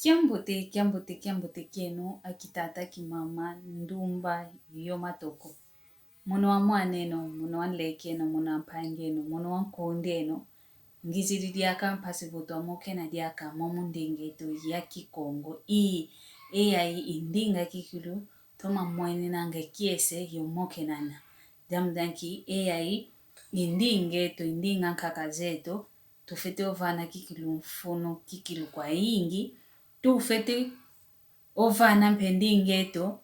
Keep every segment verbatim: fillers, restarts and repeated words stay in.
Kiambote, kiambote, kiambote kieno, akitata, kimama, ndumba, yo matoko. Mono wa mwan'eno, mono wa nlek'eno, mono wa mpang'eno, mono wa nkund'eno. Ngizidi diaka mpasi vo twamokena diaka mwamu nding'eto ya Kikongo. I, e yayi i ndinga kikilu toma mwenenanga kiese yo mokenana. Diambu dia nki? E yayi i nding'eto, i ndinga nkaka zeto, tufwete ovana kikilu mfunu, kikilu kwayingi, tufwete ovana mpe nding'eto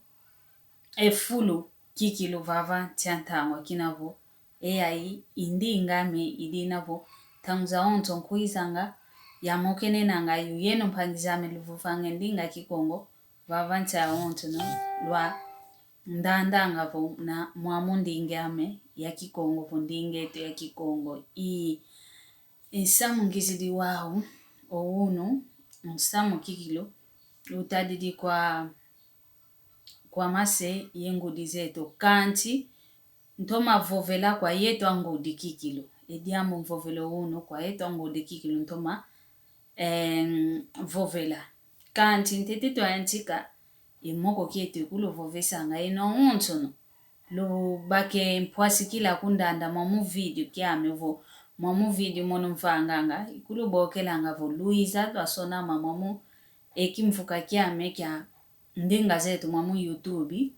e fulu kikilu vava nsi a ntangwa kina vo e yayi i nding'ame i dina vo ntangu zawonso nkwizanga, yamokenenanga yo yeno mpangi zame luvovanga e ndinga Kikongo, vava nsi awonsono lwandandanga vo na mwamu nding'ame ya Kikongo, vo nding'eto ya Kikongo. I, i nsamu ngizidi wau, o unu, nsamu kikilu, utadidi kwa, kwa mase ye ngudi zeto. Kansi, ntoma vovela kwa yeto angudi kikilu. E diambu mvovela o unu kwa yeto angudi kikilu ntoma, em, vovela. Kansi ntete twayantika, e moko kieto ikuluvovesanga, eno awonsono lubake mpwasikila kundanda mwamu video kiame vo, mwamu video mono mvanganga, ikulubokelanga vo lwiza lwasonama mwamu e kimvuka kiame kia ndinga zeto mwamu YouTube,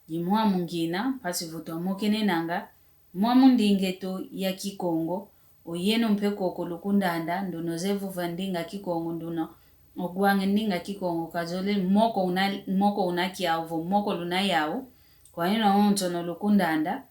i mwamu ngina, mpasi vo twamokenenanga mwamu nding'eto ya Kikongo, o yeno mpe koko lukundanda, nduno zeye vova ndinga Kikongo, nduno ogwange ndinga Kikongo, kazole moko una, moko una kiau, vo moko luna yau, kwa yeno awonsono lukundanda,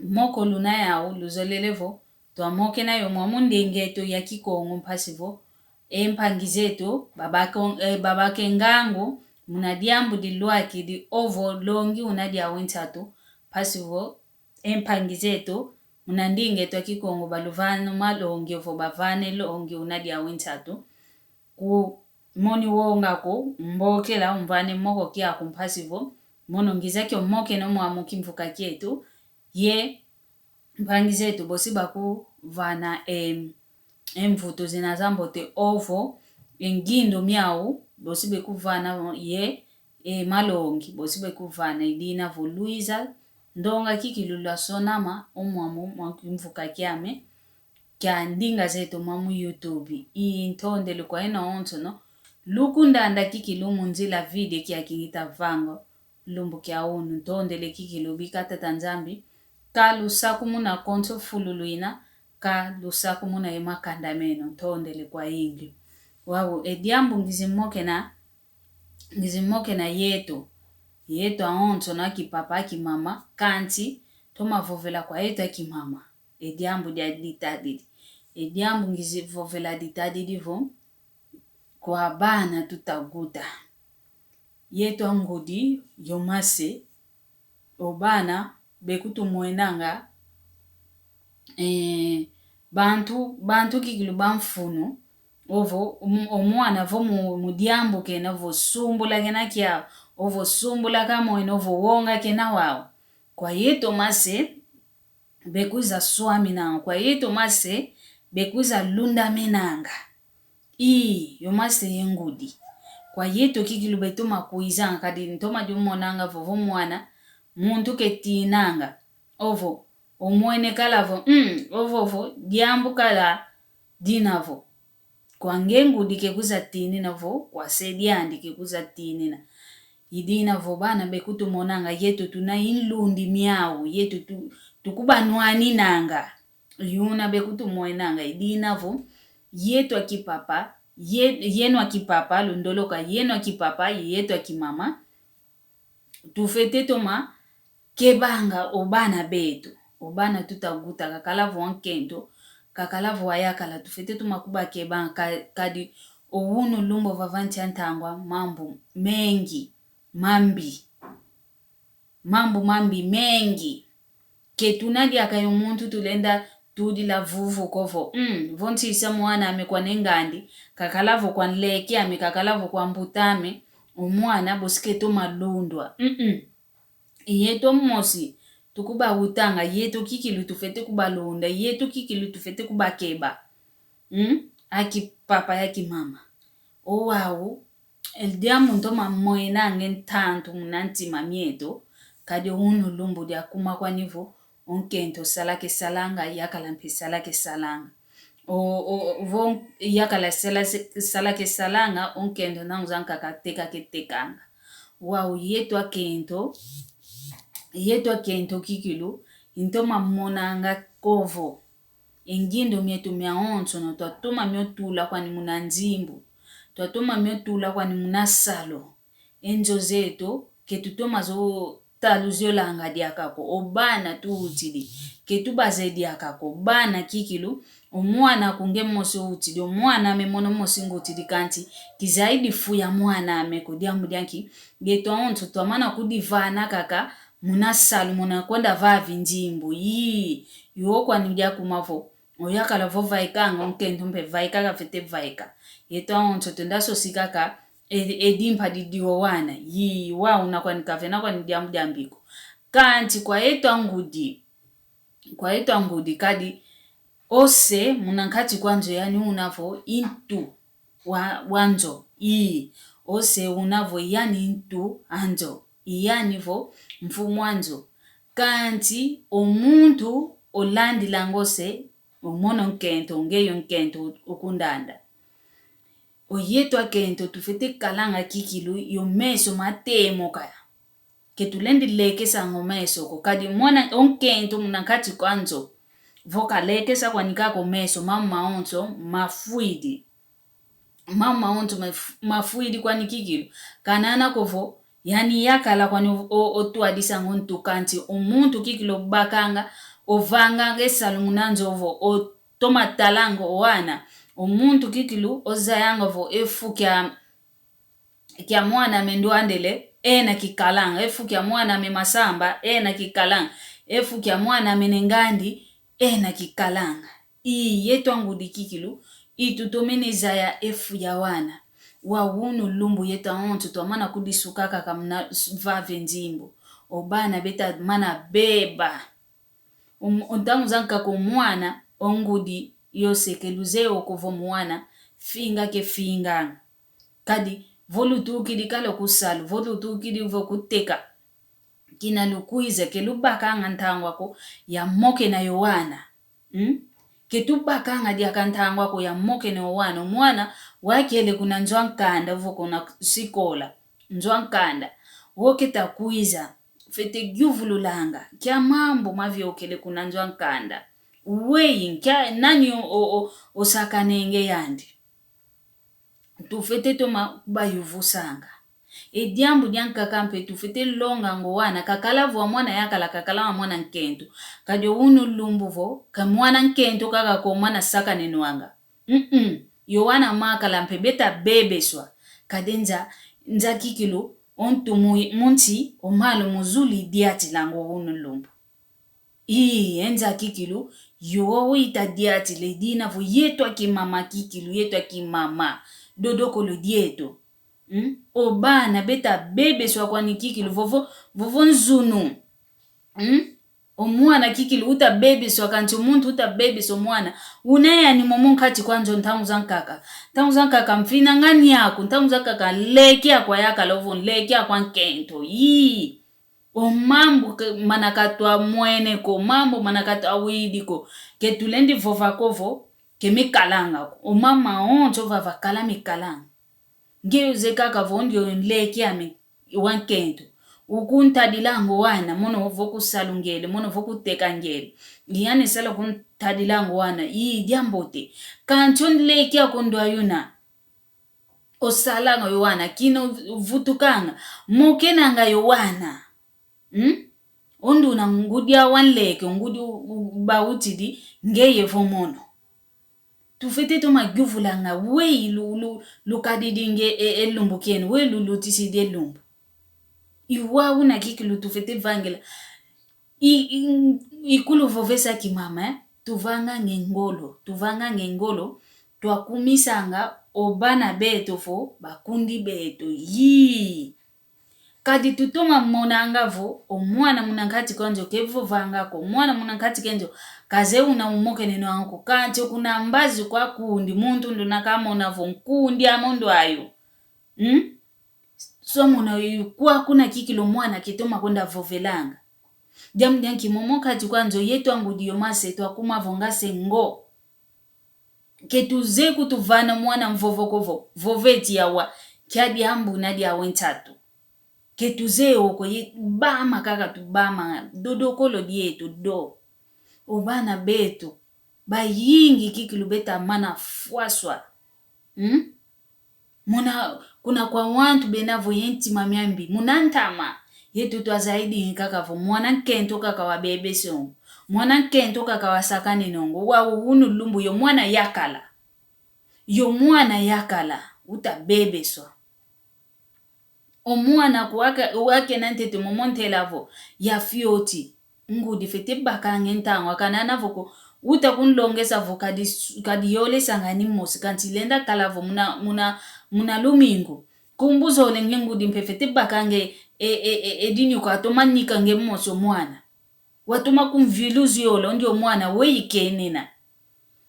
moko luna yau, luzolele vo twamokena yo mwamu nding'eto ya Kikongo, mpasi vo e mpangi zeto, babake, eh, babake ngangu muna diambu dilwakidi, ovo longi una diau nsatu, mpasi vo e mpangi zeto muna nding'eto ya Kikongo baluvana malongi, ovo bavane longi una diau nsatu. Ku moni wonga ko, mbokela, umvane moko kiaku, mpasi vo mono ngiza kio mokena o mwamu kimvuka kieto, ye mpangi zeto bosi bakuvana, em, e mvutu zina zambote, ovo e ngindu miau bosi bekuvana, ye e malongi bosi bekuvana, i dina vo lwiza ndonga kikilu lwasonama o mwamu mwa kimvuka kiame kia ndinga zeto mwamu YouTube. I ntondele kwa yeno awonsono lukundanda kikilu mu nzila video kiaki ngita vanga lumbu kia unu. Ntondele kikilu bika Tata Nzambi, kalusakumuna konso fulu lwina, kalusakumuna ye makanda meno. Ntondele kwayingi. Wau, e diambu ngizi mokena, ngizi mokena yeto, yeto awonsono akipapa, akimama, kansi toma vovela kwa yeto akimama. E diambu dia ditadidi. E diambu ngizi vovela ditadidi vo, kwa bana tuta guta. Yeto angudi, yo mase, o bana bekutumwenanga, eh, bantu, bantu kikilu ba mfunu, ovo, omu-, o mwana vo mu, mu diambu kena, ovo sumbula kena kiau, ovo sumbula kamwene, ovo wonga kena wau. Kwa yeto mase, bekwiza swaminanga, kwa yeto mase, bekwiza lundaminanga. Ii, yo mase ye ngudi. Kwa yeto kikilu betoma kwizanga, kadi ntoma diumonanga vovo mwana, muntu ketinanga. Ovo, omwene kala vo, mm, ovo vo, diambu kala dina vo. Kwa nge ngudi kekwiza tinina vo, kwa se diandi kekwiza tinina. I dina vo bana bekutumonanga, yeto tuna i nlundi miau, yeto tu-, tukubanwaninanga. Yuna bekutumwenanga, i dina vo, yeto akipapa, ye-, yeno akipapa, lundoloka, yeno akipapa, yeto akimama. Tufwete toma kebanga o bana beto, o bana tuta guta, kakala vo wa nkento, kakala vo wa yakala, tufwete toma kubakebanga, ka-, kadi o unu lumbu vava nsi a ntangwa mambu mengi, mambi, mambu mambi mengi. Ketuna diaka yo muntu tulenda tudila vuvu ko vo, mm, vo nsisa mwana ame kwa nengandi, kakala vo kwa nleke ame, kakala vo kwa mbuta ame, o mwana bosi ketoma lundwa. Mm-mm. I yeto mosi tukubawutanga, yeto kikilu tufwete kubalunda, yeto kikilu tufwete kubakeba. Mm? Akipapa, akimama. O wau, e diambu ntoma monanga e ntantu muna ntima mieto, kadi unu lumbu diakuma kwani vo, o nkento sala kesalanga, yakala mpe sala kesalanga. O, o, vo yakala sala se-, sala kesalanga, o nkento ntangu zankaka teka ketekanga. Wau yeto akento, yeto akento kikilu, ntoma monanga ko vo. E ngindu mieto miawonsono, twatoma mio tula kwani muna nzimbu. Twatoma mio tula kwani muna salu. E nzo zeto, ke tutoma zo taluziolanga diaka ko, o bana tuwutidi. Ke tubaze diaka ko, bana kikilu, o mwana aku nge mosi uwutidi, o mwana ame mono mosi ngutidi kanti, kizayidi fu ya mwana ame ko diambu dia nki, yeto awonso twamana kudivana kaka, muna salu muna kwenda vavi nzimbu, yii, yo kwani diakuma vo, oyakala vo vaikanga, o nkento mpe vaikaka fete vaika. Yeto awonso twenda sosi kaka, e, e dimpa didi o wana, yii, wau una kwani kavena kwani diambu diambi ko. Kanti kwa yeto angudi, kwa yeto angudi kadi, ose muna nkati kwa nzo yani una vo i ntu wa, wa nzo, ii, ose una vo yani ntu a nzo, i yani vo mfumu a nzo. Kanti o muntu olandilanga ose, o mono nkento, ngeye o nkento okundanda. O yeto akento tufwete kalanga kikilu, yo meso matemoka ya. Ke tulendi lekesanga o meso ko, kadi mwana o nkento muna nkati kwa nzo. Vo kalekesa kwani kaka o meso, mambu mawonso mafwidi. Mambu mawonso maf-, mafwidi kwani kikilu. Kanana ko vo, yani yakala kwani o, o, otwadisanga o ntu kanti, o muntu kikilu obakanga, ovanganga e salu muna nzo vo, otoma talanga o wana. O muntu kikilu ozayanga vo, e fu kia kia mwana ame ndwandele, ena kikalanga. E fu kia mwana ame masamba, ena kikalanga. E fu kia mwana ame ne ngandi, ena kikalanga. I yeto angudi kikilu, i tutomene zaya e fu ya wana. Wau unu lumbu yeto awonso twamana kudisuka kaka muna s-, vave nzimbu. O bana beta mana beba. Um, o ntangu zankaka o mwana, o ngudi, yose ke luzeye o ko vo mwana, finga kefinganga. Kadi, vo lutukidi kala ku salu, vo lutukidi vo kuteka. Kina lukwiza ke lubakanga ntangwa ko ya mokena yo wana. Hmm? Ke tubakanga diaka ntangwa ko ya mokena yo wana. Mwana, wakele kuna nzo a nkanda, vo kuna sikola. Nzo a nkanda. Wo keta kwiza. Fete yuvululanga. Kia mambu maviokele kuna nzo a nkanda. Weyi, nkia nani o, o, o, osakanenge yandi. Tufwete toma kubayuvusanga. E diambu diankaka mpe tufwete longanga o wana, kakala vo wa mwana yakala, kakala wa mwana nkento. Kadi o unu lumbu vo, ka mwana nkento kaka ko mwana sakanenwanga. Mm-mm. Yo wana makala mpe beta bebeswa. Kadi nza, nza kikilu, o ntu mu-, mu nsi, o malu mu zulu idiatilanga o unu lumbu. Ii, e nza kikilu, yo wita diatila e dina vo yeto akimama kikilu, yeto akimama. Dodokolo dieto. Mm? O bana beta bebeswa kwani kikilu, vovo, vovo nzunu. Mm? O mwana kikilu uta bebeswa, kanti o muntu uta bebeswa o mwana. Una yani momo nkati kwa nzo ntangu zankaka. Ntangu zankaka mfina ngani aku, ntangu zankaka nleke aku ayakala ovo nleke aku ankento. Ii. O mambu ke-, mana katwamwene ko, mambu mana katwawidi ko, ke tulendi vova ko vo, ke mikalanga ko. O mambu mawonso vava kala mikalanga. Nge uze kaka vo ndioyo nleke ame wa nkento. Ukuntadilanga o wana, mono vo ku salu ngele, mono vo kuteka ngele. Ngiyane sala kuntadilanga o wana, ii diambote. Kanti o nleke aku ndwa yuna. Osalanga yo wana, kina uvutukanga, mokenanga yo wana. Hmm? O nduna ngudi awa nleke, ngudi u-, u-, bawutidi, ngeye vo mono. Tufwete toma yuvulanga, weyi lu-, lu-, lukadidi nge e-, e lumbu kieno, weyi lulutisidi e lumbu. I wau una kikilu tufwete vangila. I, i, i kuluvovesa kimama, eh? Tuvanga nge ngolo, tuvanga nge ngolo, twakumisanga o bana beto vo bakundi beto. Yii. Kadi tutoma monanga vo, o mwana muna nkati kwa nzo kevovanga ko, o mwana muna nkati kwa nzo kazeye una umokeneno angu ko, kanti kuna mbazi kwa kundi, muntu nduna kamona vo nkundi amondo ayo. Hmm? So muna yu kwa kuna kikilu mwana ketoma kwenda vovelanga. Diambu dia nki? Momo nkati kwa nzo yeto angudi yo mase twakuma vo ngase ngo. Ketuzeye kutuvana mwana mvovo ko vo, voveti yawa, kia diambu na diawe nsatu. Ketuzeye oko ye bama kaka tubama, dodokolo dieto do. O bana beto, bayingi kikilu beta mana fwaswa. Hmm? Muna, kuna kwa wantu bena vo ye ntima miambi, muna ntama, yeto twazaidi kaka vo mwana nkento kaka wabebesongo. Mwana nkento kaka wasakaninongo, wau unu lumbu yo mwana yakala. Yo mwana yakala, uta bebeswa. O mwana kuwake, wake na ntete momo ntela vo, ya fioti. Ngudi fwete bakanga e ntangwa, kanana vo ko, uta kunlongesa vo kadi, kadi yolesanga ni mosi, kanti lenda kala vo muna, muna, muna lumingu. Kumbu zole nge ngudi mpe fwete bakanga e, e, e, e dinu kwa toma nika nge mosi o mwana. Watoma kumviluzi yola, ondi o mwana weyi kenena.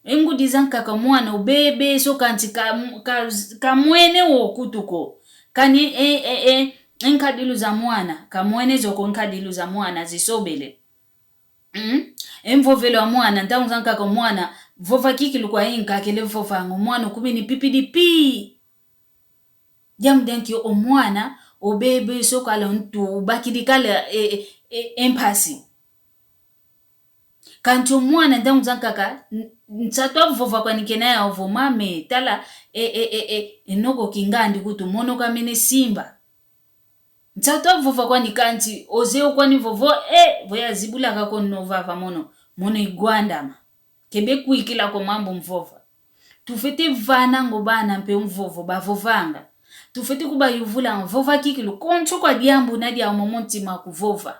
E ngudi zankaka mwana ubebe, so kanti ka, ka, kamwene wo kutu ko. Kani e, e, e, e nkadilu za mwana, kamwene zo ko nkadilu za mwana zisobele. Mm? E mvovelo a mwana, ntangu zankaka mwana, vova kikilu kwa inka kele vovanga, mwana ukumini pipidi pi. Diambu dia nki? O mwana, obebe so kala ntu, ubakidi kala e, e, e, e mpasi. Kanti o mwana ntangu zankaka, n-, nsatu avova kwani kena yau vo mame, tala, e, e, e, e, e noko kingandi kutu mono kamene simba. Nsatu avova kwani kanti, ozeye kwani vovo, e, vo yazibulaka ko nno vava mono, mono igwandama. Kebe kwikila ko mambu mvova. Tufwete vananga o bana mpe mvovo bavovanga. Tufwete kubayuvulanga, vova kikilu, konso kwa diambu na diau momo ntima kuvova.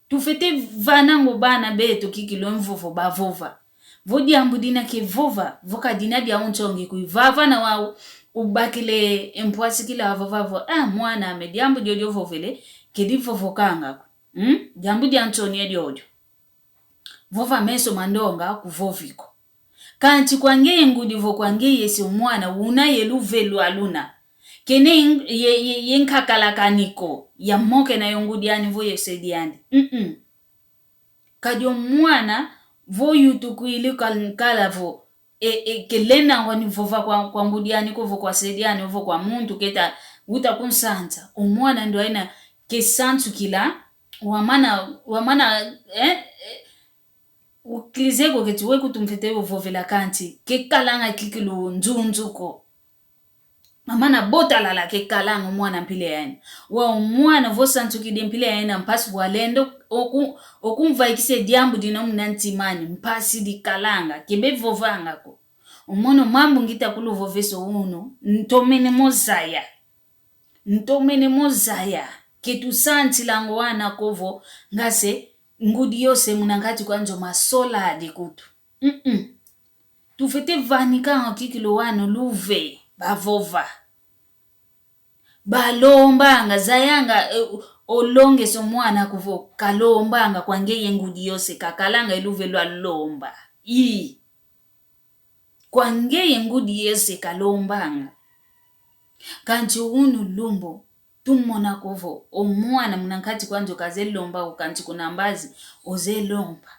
Tufwete vananga o bana beto kikilu e mvovo bavova. Vo diambu dina kevova, vo ka dina diau nsongi kwi, vava na wau ubakile e mpwasi kila wavova vo, ah, mwana ame, diambu diodio ovovele, kedivovokanga ko. Hmm? Diambu dia nsoni e diodio. Vova meso ma ndonga kuvovi ko. Kanti kwa ngeye ngudi vo kwa ngeye se o mwana una ye luve lwa luna. Kena ye, ye, ye, ye nkakala kani ko, yamokena yo ngudi ani vo ye se diandi. Mm-mm. Kadi o mwana vo yutukwili kal-, kala vo, e, e, kelenda ngwani vova kwa, kwa ngudi ani ko vo kwa se diani, ovo kwa muntu keta uta kunsansa. O mwana ndo aina kesansukila, wamana, wamana, eh, eh, ukilize ko keti we kutu mfwete uvovela kanti, kekalanga kikilu nzunzu ko. Mamana botalala kekalanga o mwana mpila yaina. Wau o mwana vo sansukidi mpila yaina mpasi walenda oku-, okumvaikisa e diambu dina muna ntima ani, mpasi dikalanga, kebe vovanga ko. O mono mambu ngita kuluvovesa unu, ntomene mo zaya. Ntomene mo zaya. Ketusansilanga o wana ko vo, ngase, ngudi yose muna nkati kwa nzo masoladi kutu. Mm-mm. Tufwete vanikanga kikilu o wana luve, bavova. Balombanga, zayanga, eh, olongesa o mwana ko vo, kalombanga kwa ngeye ngudi yose, kakalanga e luve lwa lomba. Ii. Kwa ngeye ngudi yose kalombanga. Kanti unu lumbu, tumona ko vo, o mwana muna nkati kwa nzo kazeye lomba ko kanti kuna mbazi, ozeye lomba.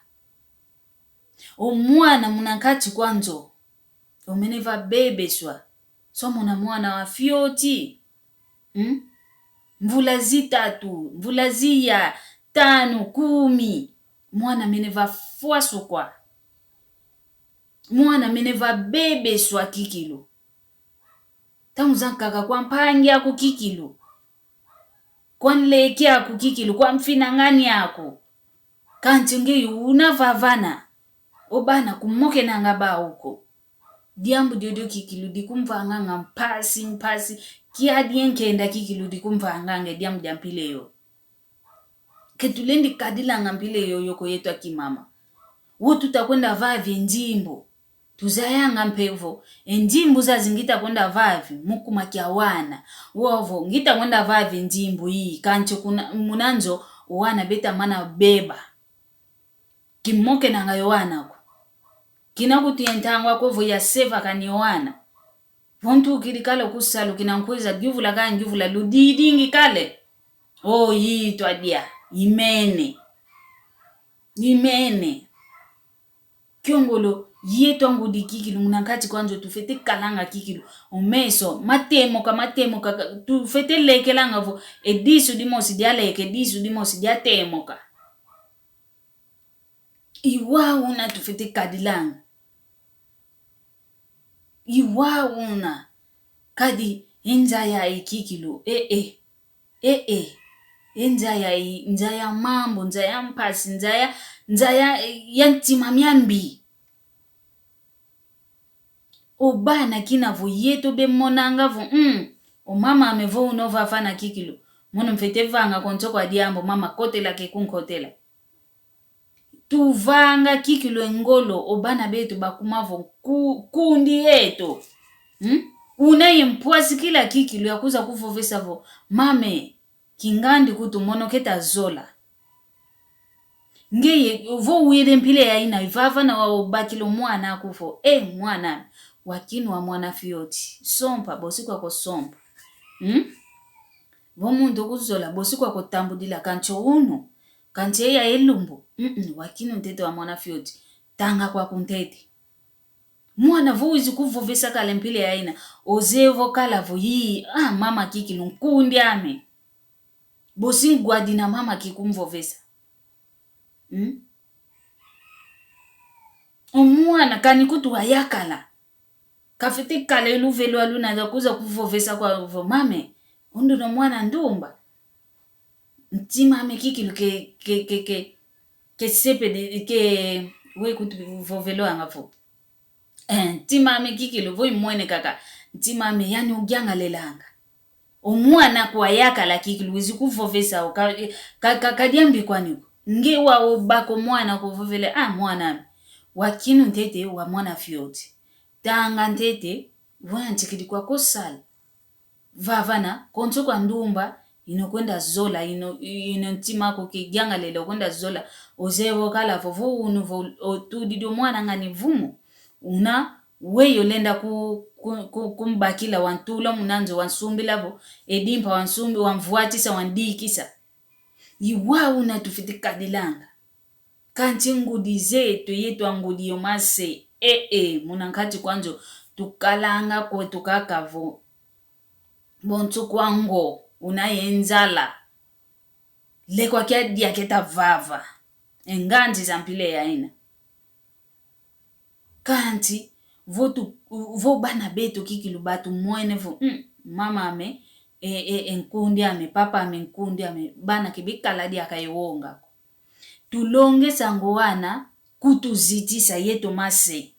O mwana muna nkati kwa nzo, omene vabebeswa. So mona mwana wa fioti. Hmm? Mvula zitatu, mvula ziya, tanu, kumi. Mwana mene vafwasukwa. Mwana mene vabebeswa kikilu. Ntangu zankaka kwa mpangi aku kikilu. Kwa nleke aku kikilu, kwa mfinangani aku. Kanti ngeye una vavana. O bana kumokenanga bau ko. Diambu diodio kikilu dikumvanganga mpasi, mpasi. Kiadi ye nkenda kikilu dikumvanganga e diambu dia mpila eyo. Ketulendi kadilanga mpila eyoyo ko yeto akimama. Wo tutakwenda vava e nzimbu. Tuzayanga mpe vo, e nzimbu zazi ngita kwenda vavi, mu kuma kia wana. Wau vo, ngita kwenda vavi nzimbu yi, kansi kuna, muna nzo, wana beta mana beba. Kimokenanga yo wana ko. Kina kutu ye ntangwa ko vo ya seva kani yo wana. Vo ntukidi kala ku salu kina nkwiza, diuvula kani diuvula ludidingi kale. O, yi twadia, imene. Imene. Kiongolo, yeto angudi kikilu, muna nkati kwa nzo tufwete kalanga kikilu. O meso, matemoka, matemoka, ka-, tufwete lekelanga vo, e disu dimosi dialeke, disu dimosi diatemoka. I wau una tufwete kadilanga. I wau una. Kadi e nzaya i kikilu, e, e. E, e. E nzaya i, nzaya mambu, nzaya mpasi, nzaya, nzaya, eh, ya ntima miambi. O bana kina vo yeto bemonanga vo, mm, o mama ame vo una ovavana kikilu. Mono mfwete vanga konso kwa diambu, mama kotela ke kunkotela. Tuvanga kikilu e ngolo, o bana beto bakuma vo ku-, kundi yeto. Hmm? Una ye mpwasikila kikilu ya kwiza kuvovesa vo, mame, kingandi kutu mono keta zola. Ngeye, vo wele mpila ya ina, ivavana wau obakila o mwana aku vo, e mwana, wakinu wa mwana fioti, sompa, bosi kwa kosompa. Hmm? Vo muntu kuzola, bosi kwa kotambudila, kansi o unu, kansi eya e lumbu, mm, wakinu ntete wa mwana fioti, tanga kwaku ntete. Mwana vo wizi kuvovesa kala mpila ya ina, ozeye vo kala vo yi, ah, mama kikilu nkundi ame. Bosi ngwadina mama kikumvovesa. Hmm? O mwana kani kutu wayakala. Kafwete kala e luvelo luna lwa kwiza kuvovesa kwa vo mame, o nduna mwana ndumba. Ntima ame kikilu ke, ke, ke, ke, ke sepede, ke, we kutu vovelo anga vo. Eh, ntima ame kikilu, vo imwene kaka. Ntima ame yani ugiangalelanga. O mwana aku wayakala kikilu, wizi kuvovesa o ka, ka, ka, kadiambi kwani ko. Nge wau obaka o mwana kuvovele, ah, mwana ame. Wakinu ntete wa mwana fioti. Tanga ntete, vo yantikidi kwa kosala. Vavana, konso kwa ndumba, ino kwenda zola, ino, ino ntima aku kigiangalele, okwenda zola, ozeye vo kala vo, vo unu vo, otudidi o mwana ngani vumu, una, weyi olenda ku, ku, ku, kumbakila wantula muna nzo wansumbila vo, e dimpa wansumbi, wanvwatisa, wandikisa. I wau una tufwete kadilanga. Kansi ngudi zeto, yeto angudi yo mase, e, e, muna nkati kwa nzo, tukalanga kweto kaka vo. Bonso kwa ngo, una ye nzala. Lekwa kiadia keta vava. E nganzi za mpila ya ina. Kansi, vo tu, vo bana beto kikilu batumwene vo, mm, mama ame, e, e, e nkundi ame, papa ame nkundi ame, bana ke bikala diaka ye wonga ko. Tulongesanga o wana kutuzitisa yeto mase.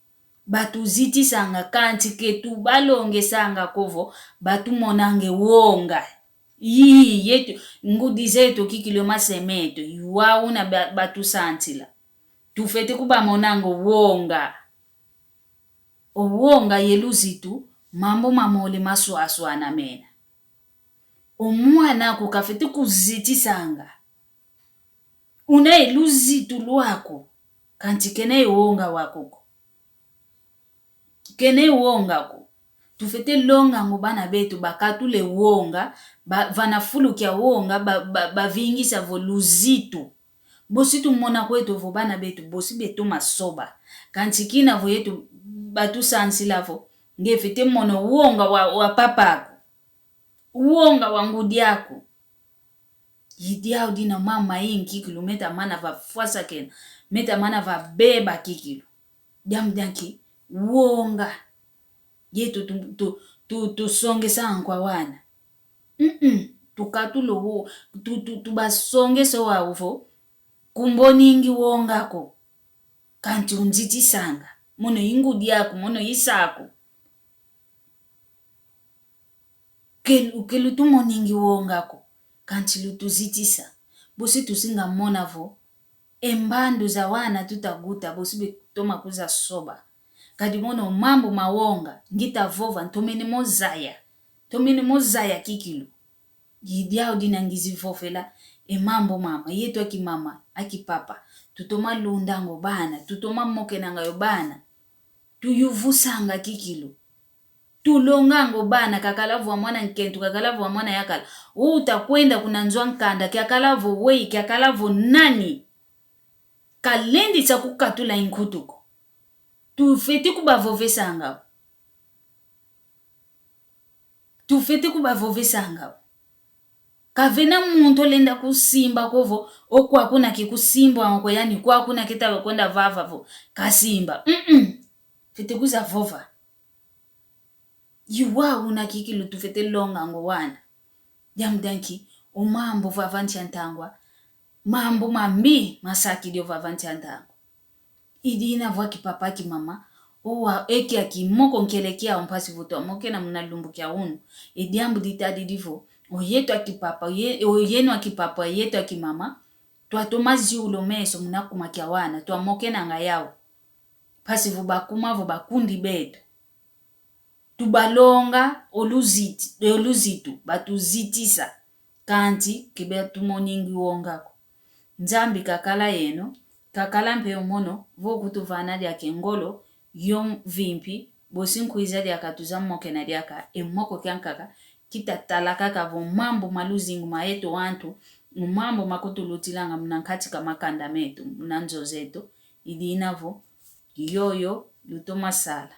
Batuzitisanga kansi ke tubalongesanga ko vo batumonanga e wonga. Ii, yeto, ngudi zeto kikilu mase meto, i wau una ba-, batusansila. Tufwete kubamonanga o wonga. O wonga ye luzitu, mambu mamole maswaswana mena. O mwana aku kafwete kuzitisanga. Una ye luzitu lwaku, kansi kena ye wonga waku ko. Kena ye wonga ko. Tufwete longanga o bana beto bakatula e wonga, ba, vana fulu kia wonga, ba, ba, bavingisa vo luzitu. Bosi tumona kweto vo bana beto, bosi betoma soba. Kansi kina vo yeto batusansila vo, nge fwete mona o wonga wa, wa papa aku. Wonga wa ngudi aku. I diau dina mama i nkikilu meta mana vafwasakena, meta mana vabeba kikilu. Diambu dia nki? Wonga. Yeto tu, tu, tu, tusongesanga kwa wana. Mm-mm. Tukatula o wo, tu, tu, tubasongesa o wau vo, kumboningi wonga ko. Kansi unzitisanga. Mono i ngudi aku, mono i se aku. Ke, ke lutumoningi wonga ko, kansi lutuzitisa. Bosi tusinga mona vo, e mbandu za wana tuta guta, bosi betoma kwiza soba. Kadi mono mambu mawonga ngita vova, ntomene mo zaya. Ntomene mo zaya kikilu. Didiau dina ngizivovela e mambu mama, yeto aki mama, aki papa. Tutoma lundango bana, tutoma mokenanga yo bana. Tuyuvusanga kikilu. Tulongango bana, kakala vo wa mwana nkento, kakala vo wa mwana yakala. Uta kwenda kuna nzo a nkanda, kiakala vo weyi, kiakala vo nani. Kalendi sa kukatula inkutu ko. Tufeti kubavovesanga. Tufeti kubavovesanga. Kavena muntu olenda kusimba ko vo, o kwaku na kikusimbwa ko, yani kwaku na keta kwenda vava vo kasimba. Mm-mm. Feti kwiza vova. Iwa una kikilu tufeti longango wana. Diambu dia nki? O mambu vava nsi a ntangwa. Mambu mambi masakidi o vava nsi a ntangwa. I dina vo aki papa, aki mama, owa eki aki moko nkele kiau mpasi vo twamokena muna lumbu kia unu. E diambu ditadidi vo, o yeto aki papa, o ye-, o yeno aki papa, o yeto aki mama, twatoma ziula o meso muna kuma kia wana, twamokenanga yau. Mpasi vo bakuma vo bakundi beto. Tubalonga o luziti-, o luzitu, batuzitisa, kanti ke batumoningi wonga ko. Nzambi kakala yeno, kakala mpe o mono, vo kutuvana diaka e ngolo, yo mvimpi, bosi nkwiza diaka tuza mokena diaka, e moko kiankaka, kita tala kaka vo mambu ma luzingu ma yeto wantu, mambu makutulutilanga muna nkati ka makanda meto, muna nzo zeto, i dina vo, yoyo, lutoma sala.